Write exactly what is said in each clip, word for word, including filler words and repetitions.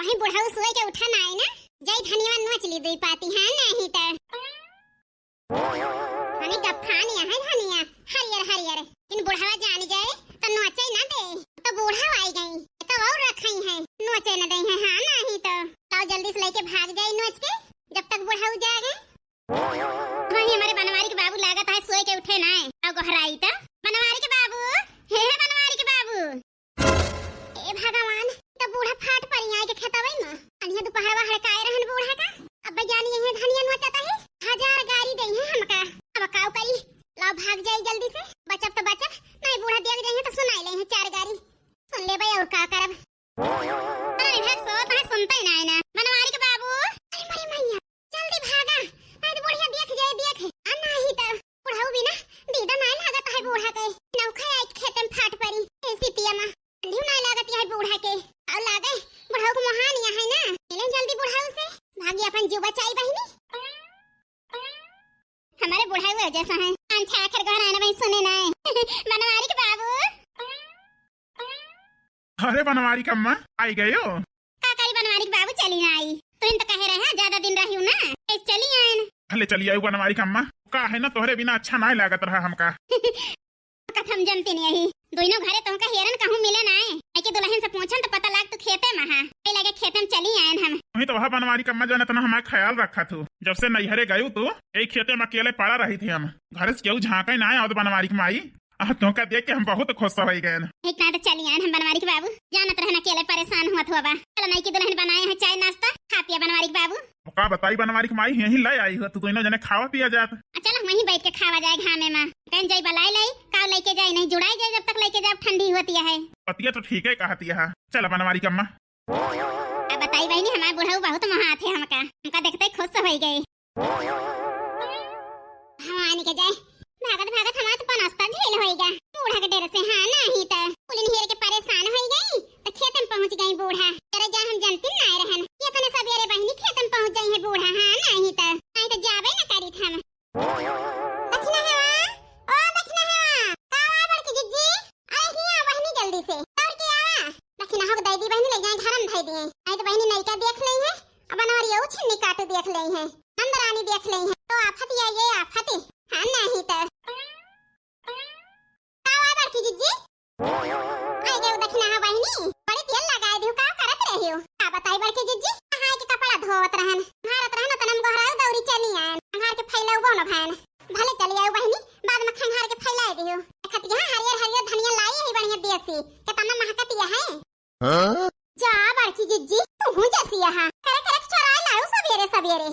नहीं बुढ़ऊ सोए के उठा ना आए ना, जाई धनिया नोच ली दुई पाती, हाँ नहीं तो। हनी गफान यहाँ धनिया, हरियर हरियर। इन बुढ़वा जान जाए तो नोचे ना दे, तो बूढ़ा आई गई तो और रखई है, नोचे न दे है, हाँ नहीं तो। लाओ जल्दी से लेके भाग जाए नोच के, जब तक बुढ़ऊ जागे। वही हमारे बनवारी के बाबू लागत है सोए के उठे ना है, और गोहराई तो बनवारी के बाबू, हे हे बनवारी के बाबू। ए भगवान, त बूढ़ा फाट परी आए के खेतवे में। अनिया दोपहरवा हड़काए रहन बूढ़ा का। अब जानी यही धनिया नोचत है, हजार गारी दे है हमका। अब काऊ करी, लाओ भाग जाई जल्दी से, बचब त बचब, नहीं बूढ़ा देख जाइए त सुनाई ले है चार गारी। सुन ले भाई और का करब। अरे भाग सो, तहे सुनते ही ना है ना। बनवारी के बाबू। अरे मरे मैया, जल्दी भागा, नहीं तो बुढ़िया देख जाए, देख। आ नहीं तो बुढ़ऊ बिना दीदा नहीं लागत है बूढ़ा के। नौखा आई खेते में फाट परी, ऐसी पिया माँ। ठंडी नहीं लागत है बूढ़ा के। और लागे बुढ़ऊ को मोहान यहाँ है ना। मिले जल्दी बुढ़ऊ से, भागी अपन जीव बचाई बहिनी। हमारे बुढ़ऊ है जैसा है, अच्छा आखिर घर आना भाई सुने ना है। बनवारी के बाबू। अरे बनवारी कम्मा, आई गयो? का करी बनवारी के बाबू, चली ना आई? तुम तो कहे रहे ज्यादा दिन रही ना, कैसे चली आयन? भले चली आयु बनवारी कम्मा, का है ना तोहरे बिना अच्छा ना लागत रहा हमका। कथम जनती नहीं यही, दोनों घरे तुमका हेरन कहूँ मिले ना है। एके दुल्हन से पूछन तो पता लाग तू खेते में हा, ए लगे खेते में चली आयन हम। वही तो वह बनवारी कम्मा जो इतना हमारा ख्याल रखा तू, जब से नैहरे गयू तू, यही खेते में अकेले पड़ा रही थी हम, घर से केहू झांका ही ना आया बनवारी की माई। आ, तोहका देख के हम बहुत खुश हो गए। ठीक ना तो चली आयन हम बनवारी के बाबू, जानत रहन अकेले परेशान हुआ थोबा। चल माई की दुल्हन बनाए हैं चाय नाश्ता, खा पिया बनवारी के बाबू। अब का बताई बनवारी के माई, यहीं ले आई हो, तू दोनों जने खावा पिया जात। आ, चल हम वहीं बैठ के खावा जाए घामे में। कहीं जाई बलाई लाई, का लेके जाई, नहीं जुड़ाई जाए जब तक लेके जाए ठंडी होती है। पतिया तो ठीक है कहती है। चल बनवारी के अम्मा। अब बताई बहिनी, हमार बुढ़ऊ बहुत मोहात है हमका, हमका देखते ही खुश हो गए। भगवान के जय, भागत भागत हमार तो पनस्तर ढील होइगा। बूढ़ा के डर से, हाँ, नाही त कुलिन हेर के परेशान होई गई, त खेत में पहुँच गई बूढ़ा। अरे जा, हम जनती ना रहन कि इतने सबेरे बहिनी खेत में पहुँच जाई है बूढ़ा, हाँ, नाही त, नाही त जाबे न करीत हम। दखिना हवा, ओ दखिना हवा, का हुआ बड़की जिज्जी? अरे हिया बहिनी जल्दी से, दौड़ के आवा। दखिना हो दे दी बहिनी, ले जाए घर में धई दिए। आई तो बहिनी नैका देख ले है, अब बनवरिया छिन्नी काटू देख ले है, नंदरानी देख ले है, तो आफत या ये आफत, हाँ नाही त। का हुआ बड़की जिज्जी? आई गयो दखिना हो बहिनी, बड़ी तेल लगाए दियो, का करत रही हो? का बताई बड़की जिज्जी, नहाए के कपड़ा धोवत रहन, भारत रहन, तनम गोहराऊ दौरी चली आयन, घर के फैलऊ बोन भैन। भले चली आऊ बहिनी, बाद में खंगार के फैलाए दियो। देखत यहाँ हरियर हरियर धनिया लाई है बढ़िया देसी, कितना महकत यह है। हाँ? जा बड़की जिज्जी, तू हूँ जैसी यहाँ। करे करे चोराए लाऊ सबेरे सबेरे।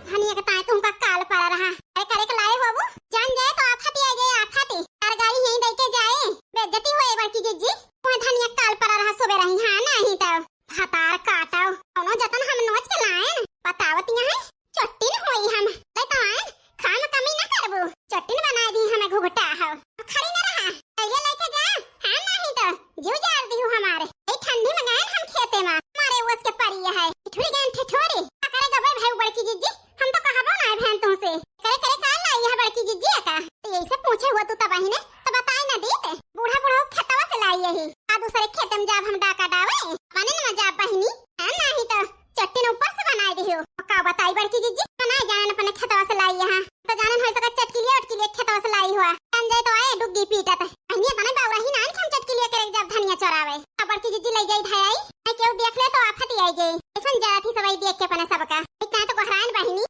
धनिया के ताए तुमका काल पड़ा रहा। अरे करे के लाए होबू, जान जाए तो आफत आ गए आफत। तरकारी यहीं दे के जाए, बेइज्जती होए बड़की जिज्जी। वह धनिया काल पड़ा रहा सुबह रही, हाँ नाही तो। भतार काटव, कौनो जतन हम नोच के लाएन, बतावत यहाँ है, चट्टिन होई हम, ले तो आएन, खाम कमी न करबू, चट्टिन बनाए दी हमें घुघटा हो, खड़ी न रहा, पहले लेके जा, हाँ नाही तो, जीव जाड़ दिहु हमारे, ए ठंडी में गएन हम खेते में, मारे उस के परी है, ठिठुरी गएन ठिठुरी, का करे गबे भाई बड़की जिज्जी, हम तो कहबो ना है बहन तुमसे, करे करे का लाई है बड़की जिज्जी का, तो यही से पूछे हुआ तू तबाही ने, तो बताए ना दीत, बूढ़ा बूढ़ा खेतवा से लाई यही, आ दूसरे खेत में जाब हम डाका डावे, पानी में जाब बहिनी, हाँ नाही तो चट्टिन ऊपर से बनाए दियो। का बताई बड़की जिज्जी, बनाए जान अपने खेतवा से लाई यहाँ। तो जानन हो सका चटकिलिया उटकिलिया खेतवा से लाई हुआ। जान जाए तो आए डुग्गी पीटत। अहिनिया तने बाउरा ही नान के हम चटकिलिया करे जब धनिया चोरावे। अब बड़की जिज्जी ले जाई धाई, नहीं केहू देख ले तो आफत ही आई गई। ऐसन जात ही सवाई देख के अपने सबका। इतना तो गोहरान बहिनी।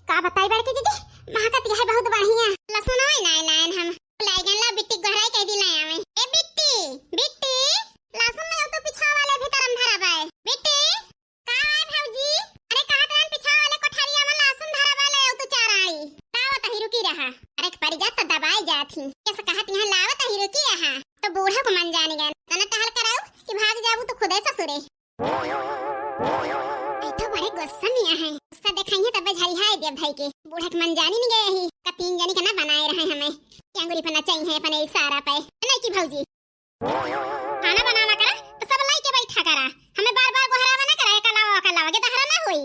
का बताई बड़की जिज्जी, महकत यह बहुत बढ़िया। लहसुन होई नाय लायन हम। लाई गन ला बिट्टी गोहराई कह दी ले आवे। ए बिट्टी, बिट्टी, लहसुन ले आओ तो पिछावा वाले भीतर अंधारा बाय। बिट्टी, का है भौजी? अरे कहत रहन पिछावा वाले कोठरिया में लहसुन धरा बा, ले आओ तो चार आई। लावत ही रुकी रहा। अरे परी जात तो दबाई जात ही। कैसे कहत यहाँ लावत ही रुकी रहा। तो बूढ़ा को मन जाने गए। तना टहल कराऊ कि भाग जाबू तो खुदे ससुरे। आई तो बड़े गुस्सा में है। गुस्सा दिखाई है तबे झरिहाए दिया भाई के। बूढ़ा के मन जानी नहीं गए ही। का तीन जनी के ना बनाए रहे हमें। कि अंगुरी पर नचाई है अपने इशारा पे। नहीं की भौजी। खाना बनावा करा तो सब लाई के बैठा करा। हमें बार बार गोहरावा ना करा, एक अलावा, एक अलावा के तहरा ना होई।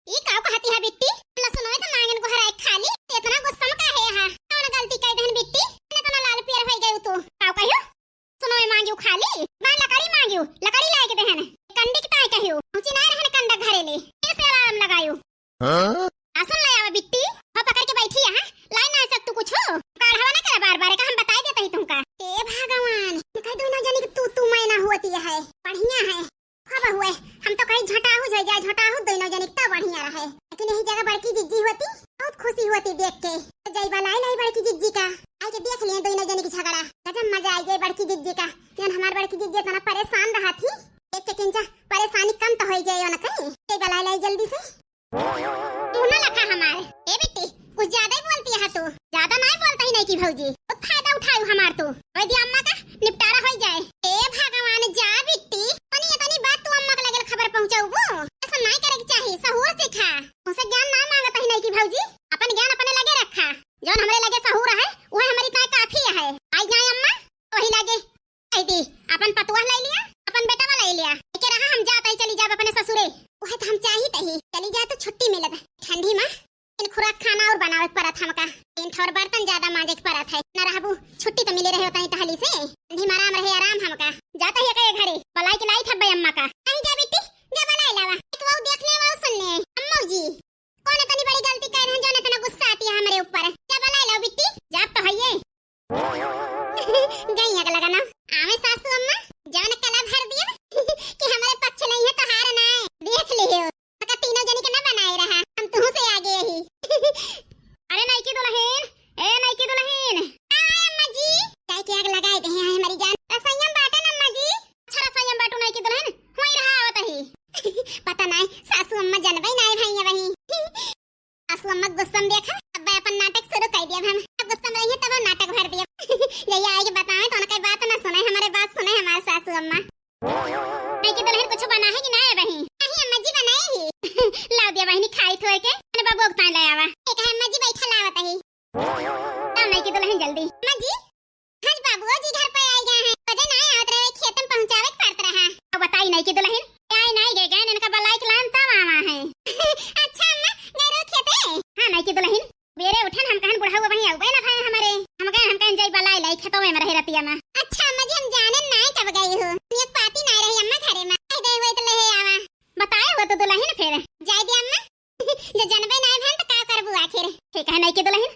ई का कहती है बिट्टी? लहसुन होए तो मांगन गोहराए खाली। इतना गुस्सा में काहे हा? कौन गलती कह देहन बिट्टी? इतना लाल पियर होई गयू तू। का कहियो? सुनो ए मांगियो खाली। बा लकड़ी मांगियो, लकड़ी लाई रहन। कंडी के ताई कहियो, पहुँची ना रहन कंडा घरे ले। कैसे अलार्म लगायो? हाँ? आसन ले आवा बिट्टी, हो पकड़ के बैठी यहाँ, लाई ना सकतू कुछ। काढ़वा ना करे बार बार, का हम बताई देते ही तुमका। ए भगवान, कह दो ना जानी कि तू, तू मैं ना होती है, बढ़िया है। हो बहुए, हम तो कहीं झटाहू जाए जाए, झटाहू दोनों जने तो बढ़िया रहे, लेकिन यही जगह बड़की जिज्जी होती, बहुत खुशी होती देख के। तो जाई बलाई लाई बड़की जिज्जी का, आई के देख लिए दोनों जने की झगड़ा, गजब मजा आई जाए बड़की जिज्जी का। जन हमार बड़की जिज्जी इतना परेशान रहा थी, एक के किंचा परेशानी कम तो हो जाए ना कहीं। जाई बलाई लाई जल्दी से। मुँह ना लखा हमार। ए बिट्टी, कुछ ज्यादा ही बोलती है तू। ज्यादा ना बोलता ही नहीं की भौजी, तो फायदा उठायू हमार तू। ओए दी अम्मा का निपटारा हो जाए। ए भगवान, जा बिट्टी, तनी तनी बात तू अम्मा के लगे खबर पहुँचाऊ वो। ऐसा नहीं करे के चाही, सहूर सिखा। उसे ज्ञान ना मांगता ही नहीं की भौजी, अपन ज्ञान अपने लगे रखा। जौन हमरे लगे सहूर है, वह हमारी ताई काफी है। आई जाए अम्मा, वही लगे कह दी, अपन पतुआ ले लिया, अपन बेटवा ले लिया। एके रहा हम जात ही चली जाब अपने ससुरे। वह तो हम चाहित ही चली जाए तो छुट्टी मिलत। ठंडी में इन खुराक खाना और बनावे के परत हमका। इन ठौर बर्तन ज्यादा मांजे के परत है। न रहबू, छुट्टी तो मिले रहे होता ही टहली से। ठंडी में आराम रहे, आराम हमका। जात ही एके घरे, बलाई के लाई थब्बे अम्मा का। नहीं जा बेटी, जा बलाई लावा। एक वो देख ले, वो सुन ले। अम्मा जी, कौन इतनी बड़ी गलती कर रहे हैं जो इतना गुस्सा आती है हमारे ऊपर? जा बलाई लाओ बेटी, जात तो है ये। गई अगला गाना। आवे सासू अम्मा, जवन कला भर दिए कि हमारे पक्ष नहीं है तो हार ना है। देख लियो, मका तीनों जनी के ना बनाए रहा, हम तुहू से आगे ही। अरे नईकी दुलहिन, ए नईकी दुलहिन। आए अम्मा जी। चाय के आग लगाए दे हैं हमारी जान। रसोईया में बाटन अम्मा जी। अच्छा रसोईया में बाटू नईकी दुलहिन, हुई रहा आवत ही। पता नहीं सासू अम्मा जनबे नहीं भाई वही। सासू अम्मा गुस्सा में देखा, अब अपन नाटक शुरू कर दिया हम। अब गुस्सा में रहिए तब हम नाटक भर दिया। यही आएगी बतावे तो उनका बात ना सुने, हमारे बात सुने हमारे सासू अम्मा। नहीं की दुलहिन कुछ बना है कि ना है बहिन? नहीं अम्मा जी बनाए ही। लाओ दिया बहिनी खाई थोड़ के, अरे बाबू उगता ले आवा। एक है अम्मा जी बैठा लावत ही। लाओ नहीं की दुलहिन जल्दी। अम्मा जी, आज बाबुओ जी घर पे आई गए हैं, बजे ना आवत रहे, खेत में पहुँचावे के पड़त रहा। अब बताई नहीं की दुलहिन, आई नहीं गए, गए इनका बलाई के लान तब आवा है। अच्छा अम्मा, गए रहो खेते? हाँ नहीं की दुलहिन, बेरे उठन हम कहन बुढ़ऊ वहीं आउबे ना भए हमारे, हम कहन, हम कहन जाई बलाई लाई खेतवे में रहे रतिया में। अच्छा अम्मा जी, हम जाने ना कब गई हो, एक पाती ना रही अम्मा घरे में, कह दे हुए तो ले आवा। बताए हो तो दुलहिन फिर। जाए दे अम्मा, जो जनबे ना भन तो का करबू आखिर। ठीक है नहीं की दुलहिन।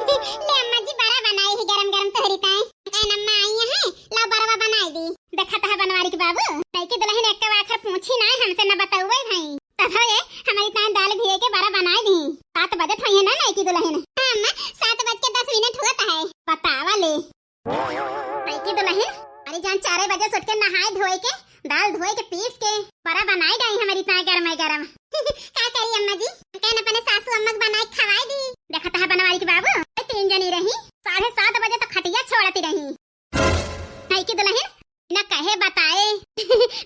ले अम्मा जी, बड़ा बनाई ही गरम गरम तोहरी ताई। कहन अम्मा आई है, ला बरवा बनाई दी। देखत है बनवारी के बाबू, नहीं की दुलहिन एक आखर पूछी ना हमसे, न बतउबे भाई। तब ये हमारी ताई दाल भिए के बड़ा बनाई दी। सात बजे थोई है ना नहीं की दुलहिन? हाँ अम्मा, सात बज के दस मिनट हुआ है। बतावा ले। नहीं की दुलहिन, अरे जान चारे बजे से उठ के नहाए धोए के, दाल धोए के, पीस के, बड़ा बनाए गई हमारी ताई गरम गरम। का करी अम्मा जी, कहन अपने सासू अम्मा के बनाए के खवाए दी। देखत है बनवारी के बाबू, ये तीन जनी रही, साढ़े सात बजे तो खटिया छोड़ती रही। नहीं की दुलहिन, न कहे बताए,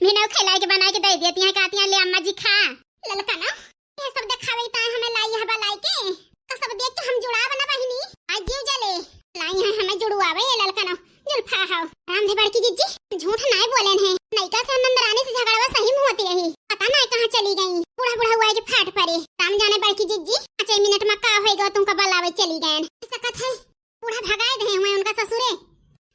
मीनू खिलाए के बनाए के दे देती हैं, कहती हैं, "ले अम्मा जी खा।" ललका ना, ये सब देखावे ताई हमें लाई है बलाई के, तो सब देख के हम जुड़ाब ना बहिनी, आज जीव जले। लाई है हमें जुड़वावे ये ललका ना, जुल्फा हाव। राम धे बड़की जिज्जी, झूठ नाय बोलेन है, नैका से नंद रानी से झगड़वा सही में होती रही, पता नाय कहाँ चली गई। बूढ़ा बूढ़ा हुआ के फाट परे, राम जाने बड़की जिज्जी, पाँचे मिनट में का होएगा, तुमका बलावे चली गए। सकत है, बूढ़ा भगाए दे हुए उनका ससुरे।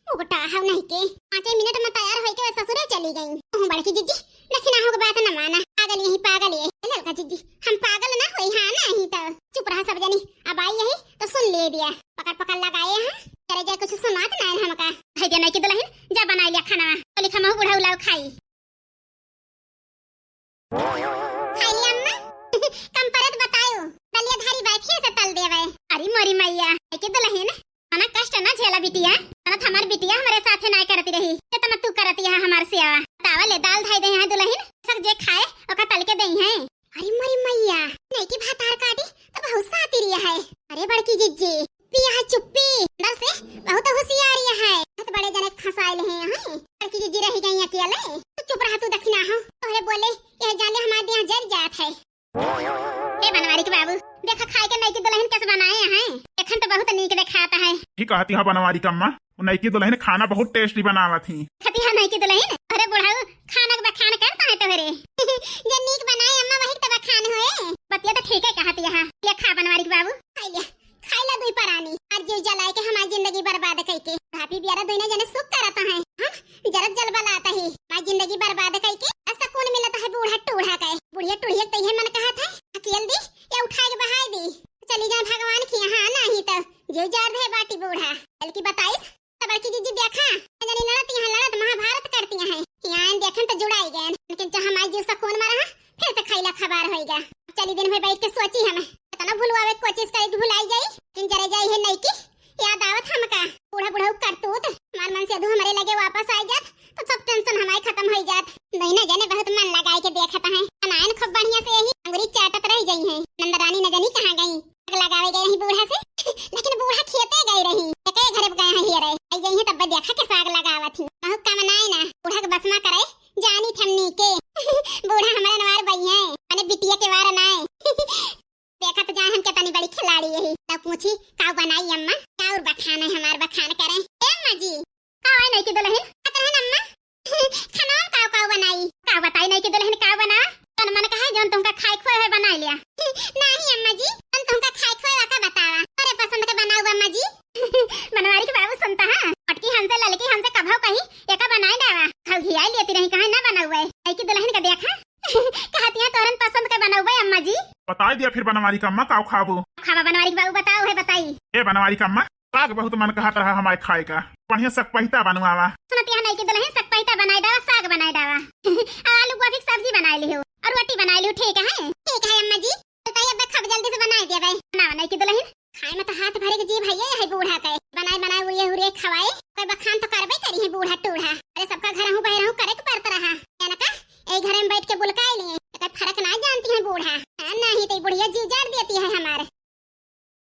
उगटा हव नहीं के, पाँचे मिनट में तैयार होई के वे ससुरे चली गई। तू बड़की जिज्जी, दखिनाहू के बात न माना, पागल यही पागल ये। ललका जिज्जी, हम पागल ना होई, हाँ नहीं तो। चुप रहा सब जनी, अब आई यही तो सुन ले दिया। पकड़ पकड़ लगाए हैं, करे जाए कुछ सुनात ना है हमका। है दे नहीं की दुलहिन, जा बनाई लिया खाना, तो लिखा महू बूढ़ा उलाओ खाई। खाई लिया अम्मा। कम परत बतायो, दलिया धारी बाई फिर से तल देवे। अरे मोरी मैया, है की दुलहिन, मना कष्ट ना झेला बिटिया, मना हमार बिटिया हमरे साथे ना करती रही, ये तो तू करती है हमार सेवा। तावा ले दाल धाई दे हैं दुलहिन, सब जे खाए ओका तल के दे हैं। अरे मोरी मैया, नहीं की भातार काटी तो बहुत साती रिया है। अरे बड़की जिज्जी, पिया है चुप्पी, अंदर से बहुत होशियार है। बहुत बड़े जने फंसाए ले हैं यहाँ। बड़की जिज्जी रह गई अकेले, तो चुप रहा तू दखिनाहू। तोहरे बोले यह जाले हमारे यहाँ जर जात है। ए बनवारी के बाबू, देखा खाए के नई की दुलहिन कैसे बनाए हैं। एखन तो बहुत नीक देखात है। ठीक कहती है बनवारी के अम्मा, वो नई की दुलहिन खाना बहुत tasty बनावत ही। खती है नई की दुलहिन, अरे बुढ़ऊ, खाना के बखान करता है तोहरे। जो नीक बनाए अम्मा वही तो बखान होए। बतिया तो ठीक है कहती है। ले खा बनवारी के बाबू। खाई ले, खाई ला दुई परानी। आज जीव जलाए के हमारी जिंदगी बर्बाद कई के। भाभी बियारा दोनों जने सुख करता है। हम जरत जल आता ही, माई जिंदगी बर्बाद कई के, आ सकून मिलत है बूढ़ा टूढ़ा के। बुढ़िया टूढ़िया के तइहे मन कहत है, हकेल दी या उठाए के बहाए दी। चली जाए भगवान के यहाँ, नहीं तो जे जार दे बाटी बूढ़ा। बल्कि बताइस, तो बड़की जीजी देखा, जनी लड़त यहाँ लड़त महाभारत करती हैं। यहाँ देखन तो जुड़ाई गए, लेकिन जहाँ माई जी सकून में रहा, फिर से खैला खबार होइगा। चली दिन भर बैठ के सोची हम, इतना भुलवावे के कोशिश करे कि भुलाई जाई, लेकिन जरे जाई है नहीं की याद आवत हमका। बूढ़ा बूढ़ा करतूत, हमार मन से अधू हमारे लगे वापस आ जात, तो सब टेंशन हमारे खत्म हो जात। नहीं ना जाने बहुत मन लगाए के देखत हैं, अनायन खूब बढ़िया से यही अंगुरी चाटत रह गई हैं। नंद रानी न जानी कहाँ गई, आग लगावे गए रही बूढ़ा से, लेकिन बूढ़ा खेते गए रही, एके घर गए हैं हियरे। आई गई हैं तब देखा के साग लगावत ही। कहू कम नाय ना, बूढ़ा के बस मा करे, जानी थमनी के। बूढ़ा हमारे नवार बई हैं, अपने बिटिया के वार नाय। देखत जाए हम के तनी बड़ी खिलाड़ी यही। तब पूछी, "का बनाई अम्मा?" का और बखान है हमार बखान करे। ए अम्मा जी, का है नहीं की दुल्हन? का दुल्हन अम्मा? खाना में का का बनाई? का बताई नहीं की दुल्हन का बना? तन मन कहा जौन तुमका खाए खोए है बनाई लिया। नहीं अम्मा जी, तन तुमका खाए खोए का बतावा। अरे पसंद के बनाऊ अम्मा जी। बनवारी के बाबू सुनता है। पटकी हमसे ललकी हमसे कभव कही, एका बनाई डावा। खाऊ घियाई लेती रही कहे ना बनाऊ है। नहीं की दुल्हन का देखा। कहतिया तोरन पसंद के बनउबे अम्मा जी। बताई दिया फिर बनवारी का अम्मा, काउ खाबू? खावा बनवारी के बाबू बताओ है बताई। ए बनवारी का अम्मा, साग बहुत मन कहत रहा हमारे खाए का, बढ़िया सकपहिता बनवावा। सुनतिया नहीं की दुल्हन सकपहिता बनाई डावा, साग बनाई डावा। और आलू गोभी की सब्जी बनाई लिहो और रोटी बनाई लिहो, ठीक है? ठीक है अम्मा जी, तो तई अब खूब जल्दी से बनाई देबे। बनावा नहीं की दुल्हन। खाए में तो हाथ भरे के जीभ है, ये है बूढ़ा के।